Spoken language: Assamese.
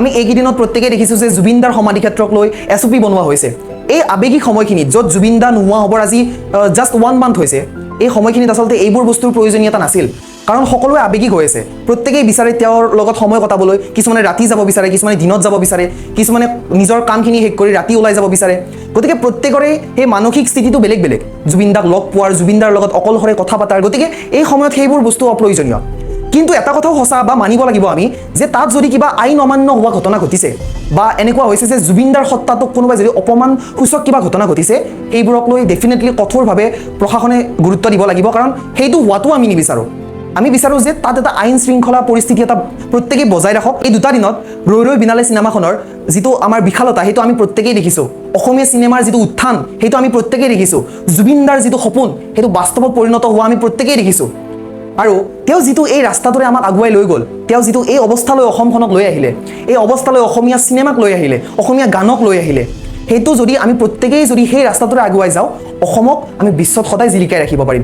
আমি এইকেইদিনত প্ৰত্যেকেই দেখিছোঁ যে জুবিনদাৰ সমাধি ক্ষেত্ৰক লৈ এছঅ'পি বনোৱা হৈছে। এই আৱেগিক সময়খিনিত, য'ত জুবিন দা নোহোৱা হ'বৰ আজি জাষ্ট ওৱান মান্থ হৈছে, এই সময়খিনিত আচলতে এইবোৰ বস্তুৰ প্ৰয়োজনীয়তা নাছিল। কাৰণ সকলোৱে আৱেগিক হৈ আছে, প্ৰত্যেকেই বিচাৰে তেওঁৰ লগত সময় কটাবলৈ। কিছুমানে ৰাতি যাব বিচাৰে, কিছুমানে দিনত যাব বিচাৰে, কিছুমানে নিজৰ কামখিনি শেষ কৰি ৰাতি ওলাই যাব বিচাৰে। গতিকে প্ৰত্যেকৰে সেই মানসিক স্থিতিটো বেলেগ বেলেগ, জুবিন দাক লগ পোৱাৰ, জুবিন দাৰ লগত অকলশৰে কথা পাতাৰ। গতিকে এই সময়ত সেইবোৰ বস্তু অপ্ৰয়োজনীয়। কিন্তু এটা কথাও সঁচা বা মানিব লাগিব আমি যে তাত যদি কিবা আইন অমান্য হোৱা ঘটনা ঘটিছে বা এনেকুৱা হৈছে যে জুবিনদাৰ সত্তাটোক কোনোবাই যদি অপমান সূচক কিবা ঘটনা ঘটিছে, সেইবোৰক লৈ ডেফিনেটলি কঠোৰভাৱে প্ৰশাসনে গুৰুত্ব দিব লাগিব। কাৰণ সেইটো হোৱাটোও আমি নিবিচাৰোঁ। আমি বিচাৰোঁ যে তাত এটা আইন শৃংখলা পৰিস্থিতি এটা প্ৰত্যেকেই বজাই ৰাখক। এই দুটা দিনত ৰৈ ৰৈ বিনালে চিনেমাখনৰ যিটো আমাৰ বিশালতা, সেইটো আমি প্ৰত্যেকেই দেখিছোঁ। অসমীয়া চিনেমাৰ যিটো উত্থান, সেইটো আমি প্ৰত্যেকেই দেখিছোঁ। জুবিনদাৰ যিটো সপোন, সেইটো বাস্তৱত পৰিণত হোৱা আমি প্ৰত্যেকেই দেখিছোঁ। আৰু তেওঁ যিটো এই ৰাস্তাটোৰে আমাক আগুৱাই লৈ গ'ল, তেওঁ যিটো এই অৱস্থালৈ অসমখনক লৈ আহিলে, এই অৱস্থালৈ অসমীয়া চিনেমাক লৈ আহিলে, অসমীয়া গানক লৈ আহিলে, সেইটো যদি আমি প্ৰত্যেকেই যদি সেই ৰাস্তাটোৰে আগুৱাই যাওঁ, অসমক আমি বিশ্বত সদায় জিলিকাই ৰাখিব পাৰিম।